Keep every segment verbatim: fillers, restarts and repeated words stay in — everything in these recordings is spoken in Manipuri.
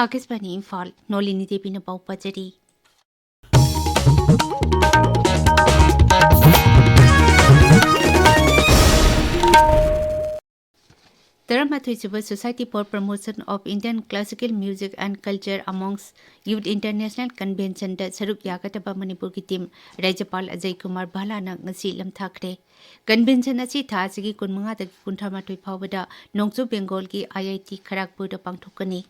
ꯑꯥꯀꯥꯁꯕꯥꯅꯤ ꯏꯝꯐꯥꯜ, ꯅꯣꯂꯤꯅꯤ ꯗꯦꯕꯤꯅ ꯄꯥꯎ ꯄꯥꯖꯔꯤ꯫ ꯇꯔꯥꯃꯥꯊꯣꯏ ꯁꯨꯕ Society for Promotion of Indian Classical Music and Culture Amongst Youth International Conventionꯗ ꯁꯔꯨꯛ ꯌꯥꯒꯗꯕ ꯃꯅꯤꯄꯨꯔꯒꯤ ꯇꯤꯝ ꯔꯥꯖ꯭ꯌꯄꯥꯜ ꯑꯖꯌ ꯀꯨꯃꯥꯔ ꯚꯥꯂꯥꯅ ꯉꯁꯤ ꯂꯝꯊꯥꯈ꯭ꯔꯦ꯫ ꯀꯟꯚꯦꯟꯁꯟ ꯑꯁꯤ ꯊꯥ ꯑꯁꯤꯒꯤ ꯀꯨꯟꯃꯉꯥꯗꯒꯤ ꯀꯨꯟꯊ꯭ꯔꯥꯃꯥꯊꯣꯏ ꯐꯥꯎꯕꯗ ꯅꯣꯡꯆꯨꯞ ꯕꯦꯡꯒꯣꯜꯒꯤ ꯑꯥꯏ ꯑꯥꯏ ꯇꯤ ꯈꯔꯥꯒꯄꯨꯔꯗ ꯄꯥꯡꯊꯣꯛꯀꯅꯤ꯫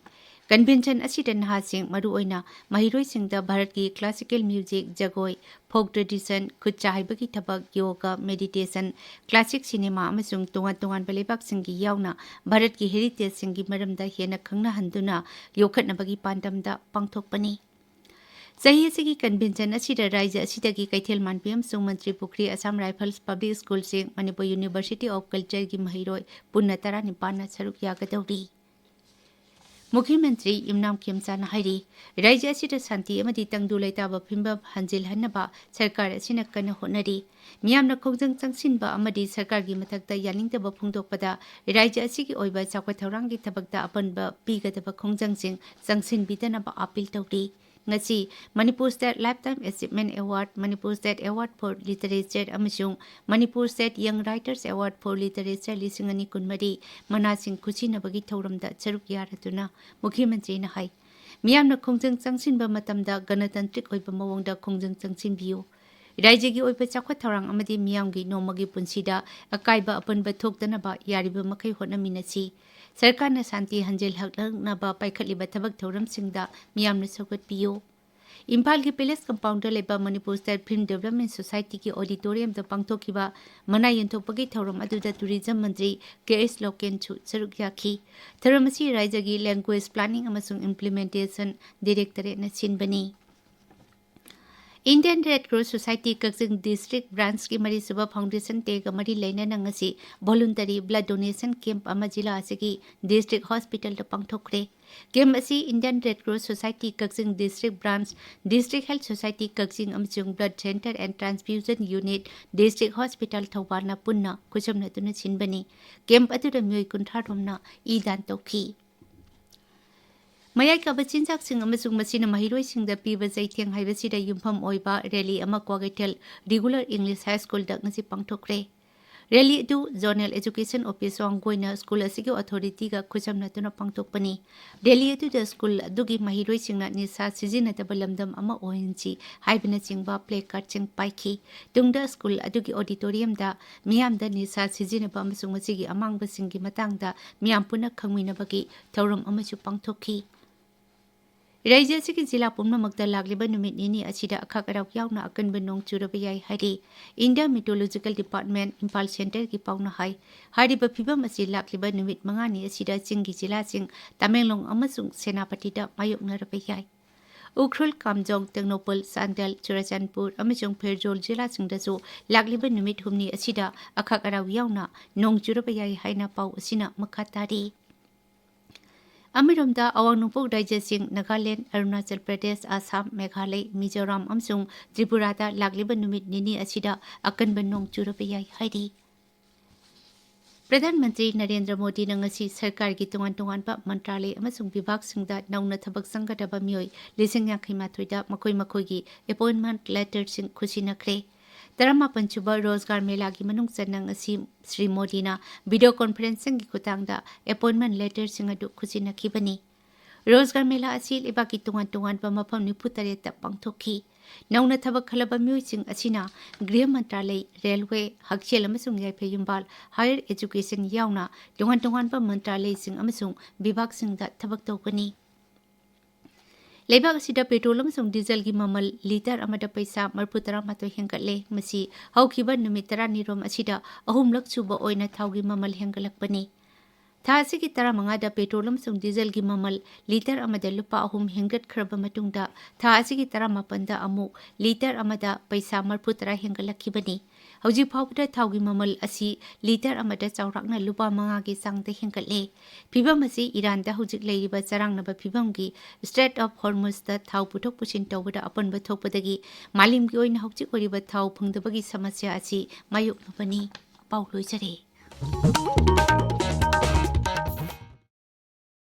ꯀꯟꯚꯦꯟꯁꯟ ꯑꯁꯤꯗ ꯅꯍꯥꯁꯤꯡ, ꯃꯔꯨꯑꯣꯏꯅ ꯃꯍꯩꯔꯣꯏꯁꯤꯡꯗ ꯚꯥꯔꯠꯀꯤ classical music, ꯖꯒꯣꯏ, folk tradition, ꯈꯨꯠꯁꯥ ꯍꯩꯕꯒꯤ ꯊꯕꯛ, ꯌꯣꯒ, meditation, classic cinema ꯑꯃꯁꯨꯡ ꯇꯣꯉꯥꯟ ꯇꯣꯉꯥꯟꯕ ꯂꯩꯕꯥꯛꯁꯤꯡꯒꯤ ꯌꯥꯎꯅ ꯚꯥꯔꯠꯀꯤ heritageꯁꯤꯡꯒꯤ ꯃꯔꯝꯗ ꯍꯦꯟꯅ ꯈꯪꯅꯍꯟꯗꯨꯅ ꯌꯣꯛꯈꯠꯅꯕꯒꯤ ꯄꯥꯟꯗꯝꯗ ꯄꯥꯡꯊꯣꯛꯄꯅꯤ꯫ ꯆꯍꯤ ꯑꯁꯤꯒꯤ ꯀꯟꯚꯦꯟꯁꯟ ꯑꯁꯤꯗ ꯔꯥꯖ꯭ꯌ ꯑꯁꯤꯗꯒꯤ ꯀꯩꯊꯦꯜ ꯃꯥꯟꯕꯤ ꯑꯃꯁꯨꯡ ꯃꯟꯇ꯭ꯔꯤ ꯄꯨꯈ꯭ꯔꯤ, Assam Rifles Public Schoolꯁꯤꯡ, Manipur University of Cultureꯒꯤ ꯃꯍꯩꯔꯣꯏ ꯄꯨꯟꯅ ꯇꯔꯥꯅꯤꯄꯥꯟꯅ ꯁꯔꯨꯛ ꯌꯥꯒꯗꯧꯔꯤ꯫ ꯃꯨꯈ꯭ꯌ ꯃꯟꯇ꯭ꯔꯤ ꯌꯨꯝꯅꯥꯝ ꯈꯦꯝꯆꯥꯅ ꯍꯥꯏꯔꯤ, ꯔꯥꯖ꯭ꯌ ꯑꯁꯤꯗ ꯁꯥꯟꯇꯤ ꯑꯃꯗꯤ ꯇꯪꯗꯨ ꯂꯩꯇꯥꯕ ꯐꯤꯕꯝ ꯍꯟꯖꯤꯜꯍꯟꯅꯕ ꯁꯔꯀꯥꯔ ꯑꯁꯤꯅ ꯀꯟꯅ ꯍꯣꯠꯅꯔꯤ꯫ ꯃꯤꯌꯥꯝꯅ ꯈꯣꯡꯖꯪ ꯆꯪꯁꯤꯟꯕ ꯑꯃꯗꯤ ꯁꯔꯀꯥꯔꯒꯤ ꯃꯊꯛꯇ ꯌꯥꯅꯤꯡꯗꯕ ꯐꯣꯡꯗꯣꯛꯄꯗ ꯔꯥꯖ꯭ꯌ ꯑꯁꯤꯒꯤ ꯑꯣꯏꯕ ꯆꯥꯎꯈꯠ ꯊꯧꯔꯥꯡꯒꯤ ꯊꯕꯛꯇ ꯑꯄꯟꯕ ꯄꯤꯒꯗꯕ ꯈꯣꯡꯖꯪꯁꯤꯡ ꯆꯪꯁꯤꯟꯕꯤꯗꯅꯕ ꯑꯥꯄꯤꯜ ꯇꯧꯔꯤ꯫ ꯉꯁꯤ Manipur State Lifetime Achievement Award, Manipur State Award for Literature ꯑꯃꯁꯨꯡ Manipur State Young Writers Award for Literature ꯂꯤꯁꯤꯡ ꯑꯅꯤ ꯀꯨꯟꯃꯔꯤ ꯃꯅꯥꯁꯤꯡ ꯈꯨꯠꯁꯤꯟꯅꯕꯒꯤ ꯊꯧꯔꯝꯗ ꯁꯔꯨꯛ ꯌꯥꯔꯗꯨꯅ ꯃꯨꯈ꯭ꯌ ꯃꯟꯇ꯭ꯔꯤꯅ ꯍꯥꯏ, ꯃꯤꯌꯥꯝꯅ ꯈꯣꯡꯖꯪ ꯆꯪꯁꯤꯟꯕ ꯃꯇꯝꯗ ꯒꯅꯇꯟꯇ꯭ꯔꯤꯛ ꯑꯣꯏꯕ ꯃꯑꯣꯡꯗ ꯈꯣꯡꯖꯪ ꯆꯪꯁꯤꯟꯕꯤꯌꯨ꯫ ꯔꯥꯖ꯭ꯌꯒꯤ ꯑꯣꯏꯕ ꯆꯥꯎꯈꯠ ꯊꯧꯔꯥꯡ ꯑꯃꯗꯤ ꯃꯤꯌꯥꯝꯒꯤ ꯅꯣꯡꯃꯒꯤ ꯄꯨꯟꯁꯤꯗ ꯑꯀꯥꯏꯕ ꯑꯄꯟꯕ ꯊꯣꯛꯇꯅꯕ ꯌꯥꯔꯤꯕ ꯃꯈꯩ ꯍꯣꯠꯅꯃꯤꯟꯅꯁꯤ꯫ ꯁꯔꯀꯥꯔꯅ ꯁꯥꯟꯇꯤ ꯍꯟꯖꯤꯜꯍꯜꯂꯛꯅꯕ ꯄꯥꯏꯈꯠꯂꯤꯕ ꯊꯕꯛ ꯊꯧꯔꯝꯁꯤꯡꯗ ꯃꯤꯌꯥꯝꯅ ꯁꯧꯒꯠꯄꯤꯌꯨ꯫ ꯏꯝꯐꯥꯜꯒꯤ Palace Compoundꯗ ꯂꯩꯕ Manipur State Film Development Societyꯒꯤ auditoriumꯗ ꯄꯥꯡꯊꯣꯛꯈꯤꯕ ꯃꯅꯥ ꯌꯦꯟꯊꯣꯛꯄꯒꯤ ꯊꯧꯔꯝ ꯑꯗꯨꯗ tourism ꯃꯟꯇ꯭ꯔꯤ ꯀꯦ ꯑꯦꯁ ꯂꯣꯀꯦꯟꯁꯨ ꯁꯔꯨꯛ ꯌꯥꯈꯤ꯫ ꯊꯧꯔꯝ ꯑꯁꯤ ꯔꯥꯖ꯭ꯌꯒꯤ Language Planning ꯑꯃꯁꯨꯡ Implementation Directorateꯅ ꯁꯤꯟꯕꯅꯤ꯫ Indian Red Cross Society ꯀꯛꯆꯤꯡ District Branchꯀꯤ ꯃꯔꯤꯁꯨꯕ Foundation Dayꯒ ꯃꯔꯤ ꯂꯩꯅꯅ ꯉꯁꯤ voluntary blood donation camp ꯑꯃ ꯖꯤꯂꯥ ꯑꯁꯤꯒꯤ District Hospitalꯗ ꯄꯥꯡꯊꯣꯛꯈ꯭ꯔꯦ꯫ Camp ꯑꯁꯤ Indian Red Cross Society ꯀꯛꯆꯤꯡ District Branch, District Health Society ꯀꯛꯆꯤꯡ ꯑꯃꯁꯨꯡ Blood Center and Transfusion Unit, District Hospital ꯊꯧꯕꯥꯜꯅ ꯄꯨꯟꯅ ꯈꯨꯠꯁꯝꯅꯗꯨꯅ ꯁꯤꯟꯕꯅꯤ꯫ Camp ꯑꯗꯨꯗ ꯃꯤꯑꯣꯏ ꯀꯨꯟꯊ꯭ꯔꯥ ꯔꯣꯝꯅ ꯏ ꯗꯥꯟ ꯇꯧꯈꯤ꯫ ꯃꯌꯥꯏ ꯀꯥꯕ ꯆꯤꯟꯖꯥꯛꯁꯤꯡ ꯑꯃꯁꯨꯡ ꯃꯁꯤꯅ ꯃꯍꯩꯔꯣꯏꯁꯤꯡꯗ ꯄꯤꯕ ꯆꯩꯊꯦꯡ ꯍꯥꯏꯕꯁꯤꯗ ꯌꯨꯝꯐꯝ ꯑꯣꯏꯕ ꯔꯦꯂꯤ ꯑꯃ ꯀ꯭ꯋꯥꯀꯩꯊꯦꯜ ꯔꯤꯒꯨꯂꯔ ꯏꯪꯂꯤꯁ ꯍꯥꯏ ꯁ꯭ꯀꯨꯜꯗ ꯉꯁꯤ ꯄꯥꯡꯊꯣꯛꯈ꯭ꯔꯦ꯫ ꯔꯦꯂꯤ ꯑꯗꯨ ꯖꯣꯅꯦꯜ ꯑꯦꯖꯨꯀꯦꯁꯟ ꯑꯣꯐꯤꯁ ꯋꯥꯡꯒꯣꯏꯅ ꯁ꯭ꯀꯨꯜ ꯑꯁꯤꯒꯤ ꯑꯣꯊꯣꯔꯤꯇꯤꯒ ꯈꯨꯠꯁꯝꯅꯗꯨꯅ ꯄꯥꯡꯊꯣꯛꯄꯅꯤ꯫ ꯔꯦꯂꯤ ꯑꯗꯨꯗ ꯁ꯭ꯀꯨꯜ ꯑꯗꯨꯒꯤ ꯃꯍꯩꯔꯣꯏꯁꯤꯡꯅ ꯅꯤꯁꯥ ꯁꯤꯖꯤꯟꯅꯗꯕ ꯂꯝꯗꯝ ꯑꯃ ꯑꯣꯏꯍꯟꯁꯤ ꯍꯥꯏꯕꯅꯆꯤꯡꯕ ꯄ꯭ꯂꯦ ꯀꯥꯔꯗꯁꯤꯡ ꯄꯥꯏꯈꯤ꯫ ꯇꯨꯡꯗ ꯁ꯭ꯀꯨꯜ ꯑꯗꯨꯒꯤ ꯑꯣꯗꯤꯇꯣꯔꯤꯌꯝꯗ ꯃꯤꯌꯥꯝꯗ ꯅꯤꯁꯥ ꯁꯤꯖꯤꯟꯅꯕ ꯑꯃꯁꯨꯡ ꯃꯁꯤꯒꯤ ꯑꯃꯥꯡꯕꯁꯤꯡꯒꯤ ꯃꯇꯥꯡꯗ ꯃꯤꯌꯥꯝ ꯄꯨꯟꯅ ꯈꯪꯃꯤꯟꯅꯕꯒꯤ ꯊꯧꯔꯝ ꯑꯃꯁꯨ ꯄꯥꯡꯊꯣꯛꯈꯤ꯫ ꯔꯥꯖ꯭ꯌ ꯑꯁꯤꯒꯤ ꯖꯤꯂꯥ ꯄꯨꯝꯅꯃꯛꯇ ꯂꯥꯛꯂꯤꯕ ꯅꯨꯃꯤꯠ ꯅꯤꯅꯤ ꯑꯁꯤꯗ ꯑꯈꯥꯛ ꯑꯔꯥꯎ ꯌꯥꯎꯅ ꯑꯀꯟꯕ ꯅꯣꯡ ꯆꯨꯔꯕ ꯌꯥꯏ ꯍꯥꯏꯔꯤ꯫ ꯏꯟꯗꯤꯌꯥ ꯃꯤꯇꯣꯂꯣꯖꯤꯀꯦꯜ ꯗꯤꯄꯥꯔꯠꯃꯦꯟꯠ ꯏꯝꯐꯥꯜ ꯁꯦꯟꯇꯔꯒꯤ ꯄꯥꯎꯅ ꯍꯥꯏ꯫ ꯍꯥꯏꯔꯤꯕ ꯐꯤꯚꯝ ꯑꯁꯤ ꯂꯥꯛꯂꯤꯕ ꯅꯨꯃꯤꯠ ꯃꯉꯥꯅꯤ ꯑꯁꯤꯗ ꯆꯤꯡꯒꯤ ꯖꯤꯂꯥꯁꯤꯡ ꯇꯃꯦꯡꯂꯣꯡ ꯑꯃꯁꯨꯡ ꯁꯦꯅꯥꯄꯇꯤꯗ ꯃꯥꯌꯣꯛꯅꯔꯕ ꯌꯥꯏ꯫ ꯎꯈ꯭ꯔꯨꯜ, ꯀꯥꯝꯖꯣꯡ, ꯇꯦꯡꯅꯧꯄꯜ, ꯆꯥꯟꯗꯦꯜ, ꯆꯨꯔꯆꯥꯟꯄꯨꯔ ꯑꯃꯁꯨꯡ ꯐꯦꯔꯖꯣꯜ ꯖꯤꯂꯥꯁꯤꯡꯗꯁꯨ ꯂꯥꯛꯂꯤꯕ ꯅꯨꯃꯤꯠ ꯍꯨꯝꯅꯤ ꯑꯁꯤꯗ ꯑꯈꯥꯛ ꯑꯔꯥꯎ ꯌꯥꯎꯅ ꯅꯣꯡ ꯆꯨꯔꯕ ꯌꯥꯏ ꯍꯥꯏꯅ ꯄꯥꯎ ꯑꯁꯤꯅ ꯃꯈꯥ ꯇꯥꯔꯤ꯫ ꯑꯃꯔꯣꯝꯗ, ꯑꯋꯥꯡ ꯅꯣꯡꯄꯣꯛ ꯔꯥꯖ꯭ꯌꯁꯤꯡ ꯅꯥꯒꯥꯂꯦꯟ, ꯑꯔꯨꯅꯥꯆꯜ ꯄ꯭ꯔꯗꯦꯁ, ꯑꯁꯥꯝ, ꯃꯦꯘꯥꯂꯩ, ꯃꯤꯖꯣꯔꯥꯝ ꯑꯃꯁꯨꯡ ꯇ꯭ꯔꯤꯄꯨꯔꯥꯗ ꯂꯥꯛꯂꯤꯕ ꯅꯨꯃꯤꯠ ꯅꯤꯅꯤ ꯑꯁꯤꯗ ꯑꯀꯟꯕ ꯅꯣꯡ ꯆꯨꯔꯕ ꯌꯥꯏ ꯍꯥꯏꯔꯤ꯫ ꯄ꯭ꯔꯙꯥꯟ ꯃꯟꯇ꯭ꯔꯤ ꯅꯔꯦꯟꯗ꯭ꯔ ꯃꯣꯗꯤꯅ ꯉꯁꯤ ꯁꯔꯀꯥꯔꯒꯤ ꯇꯣꯉꯥꯟ ꯇꯣꯉꯥꯟꯕ ꯃꯟꯇ꯭ꯔꯥꯂꯌ ꯑꯃꯁꯨꯡ ꯕꯤꯚꯥꯒꯁꯤꯡꯗ ꯅꯧꯅ ꯊꯕꯛ ꯆꯪꯒꯗꯕ ꯃꯤꯑꯣꯏ ꯂꯤꯁꯤꯡ ꯌꯥꯡꯈꯩ ꯃꯥꯊꯣꯏꯗ ꯃꯈꯣꯏ ꯃꯈꯣꯏꯒꯤ ꯑꯦꯄꯣꯏꯟꯃꯦꯟꯠ ꯂꯦꯇꯔꯁꯤꯡ ꯈꯨꯠꯁꯤꯟꯅꯈ꯭ꯔꯦ꯫ ꯇꯔꯥꯃꯥꯄꯟ ꯁꯨꯕ ꯔꯣꯖꯒꯥꯔ ꯃꯦꯂꯥꯒꯤ ꯃꯅꯨꯡ ꯆꯟꯅ ꯉꯁꯤ ꯁ꯭ꯔꯤ ꯃꯣꯗꯤꯅ ꯚꯤꯗꯤꯑꯣ ꯀꯣꯟꯐꯔꯦꯟꯁꯤꯡꯒꯤ ꯈꯨꯠꯊꯥꯡꯗ ꯑꯦꯄꯣꯏꯟꯃꯦꯟꯠ ꯂꯦꯇꯔꯁꯤꯡ ꯑꯗꯨ ꯈꯨꯠꯁꯤꯟꯅꯈꯤꯕꯅꯤ꯫ ꯔꯣꯖꯒꯥꯔ ꯃꯦꯂꯥ ꯑꯁꯤ ꯂꯩꯕꯥꯛꯀꯤ ꯇꯣꯉꯥꯟ ꯇꯣꯉꯥꯟꯕ ꯃꯐꯝ ꯅꯤꯐꯨ ꯇꯔꯦꯠꯇ ꯄꯥꯡꯊꯣꯛꯈꯤ꯫ ꯅꯧꯅ ꯊꯕꯛ ꯈꯜꯂꯕ ꯃꯤꯑꯣꯏꯁꯤꯡ ꯑꯁꯤꯅ ꯒ꯭ꯔꯤꯍ ꯃꯟꯇ꯭ꯔꯥꯂꯌ, ꯔꯦꯜꯋꯦ, ꯍꯛꯁꯦꯜ ꯑꯃꯁꯨꯡ ꯌꯥꯏꯐ ꯌꯨꯝꯕꯥꯜ, ꯍꯥꯌꯔ ꯑꯦꯖꯨꯀꯦꯁꯟ ꯌꯥꯎꯅ ꯇꯣꯉꯥꯟ ꯇꯣꯉꯥꯟꯕ ꯃꯟꯇ꯭ꯔꯥꯂꯌꯁꯤꯡ ꯑꯃꯁꯨꯡ ꯕꯤꯚꯥꯒꯁꯤꯡꯗ ꯊꯕꯛ ꯇꯧꯒꯅꯤ꯫ ꯂꯩꯕꯥꯛ ꯑꯁꯤꯗ ꯄꯦꯇ꯭ꯔꯣꯜ ꯑꯃꯁꯨꯡ ꯗꯤꯖꯜꯒꯤ ꯃꯃꯜ ꯂꯤꯇꯔ ꯑꯃꯗ ꯄꯩꯁꯥ ꯃꯔꯤꯐꯨ ꯇꯔꯥꯃꯥꯊꯣꯏ ꯍꯦꯟꯒꯠꯂꯦ꯫ ꯃꯁꯤ ꯍꯧꯈꯤꯕ ꯅꯨꯃꯤꯠ ꯇꯔꯥꯅꯤꯔꯣꯝ ꯑꯁꯤꯗ ꯑꯍꯨꯝꯂꯛ ꯁꯨꯕ ꯑꯣꯏꯅ ꯊꯥꯎꯒꯤ ꯃꯃꯜ ꯍꯦꯟꯒꯠꯂꯛꯄꯅꯤ꯫ ꯊꯥ ꯑꯁꯤꯒꯤ ꯇꯔꯥꯃꯉꯥꯗ ꯄꯦꯇ꯭ꯔꯣꯜ ꯑꯃꯁꯨꯡ ꯗꯤꯖꯜꯒꯤ ꯃꯃꯜ ꯂꯤꯇꯔ ꯑꯃꯗ ꯂꯨꯄꯥ ꯑꯍꯨꯝ ꯍꯦꯟꯒꯠꯈ꯭ꯔꯕ ꯃꯇꯨꯡꯗ, ꯊꯥ ꯑꯁꯤꯒꯤ ꯇꯔꯥꯃꯥꯄꯟꯗ ꯑꯃꯨꯛ ꯂꯤꯇꯔ ꯑꯃꯗ ꯄꯩꯁꯥ ꯃꯔꯤꯐꯨ ꯇꯔꯥ ꯍꯦꯟꯒꯠꯂꯛꯈꯤꯕꯅꯤ꯫ ꯍꯧꯖꯤꯛ ꯐꯥꯎꯕꯗ ꯊꯥꯎꯒꯤ ꯃꯃꯜ ꯑꯁꯤ ꯂꯤꯇꯔ ꯑꯃꯗ ꯆꯥꯎꯔꯥꯛꯅ ꯂꯨꯄꯥ ꯃꯉꯥꯒꯤ ꯆꯥꯡꯗ ꯍꯦꯟꯒꯠꯂꯦ꯫ ꯐꯤꯚꯝ ꯑꯁꯤ ꯏꯔꯥꯟꯗ ꯍꯧꯖꯤꯛ ꯂꯩꯔꯤꯕ ꯆꯔꯥꯡꯅꯕ ꯐꯤꯚꯝꯒꯤ ꯁ꯭ꯇ꯭ꯔꯦꯠ ꯑꯣꯐ ꯍꯣꯔꯃꯨꯖꯇ ꯊꯥꯎ ꯄꯨꯊꯣꯛ ꯄꯨꯁꯤꯟ ꯇꯧꯕꯗ ꯑꯄꯟꯕ ꯊꯣꯛꯄꯗꯒꯤ ꯃꯥꯂꯦꯝꯒꯤ ꯑꯣꯏꯅ ꯍꯧꯖꯤꯛ ꯑꯣꯏꯔꯤꯕ ꯊꯥꯎ ꯐꯪꯗꯕꯒꯤ ꯁꯃꯁ꯭ꯌꯥ ꯑꯁꯤ ꯃꯥꯌꯣꯛꯅꯕꯅꯤ꯫ ꯄꯥꯎ ꯂꯣꯏꯖꯔꯦ꯫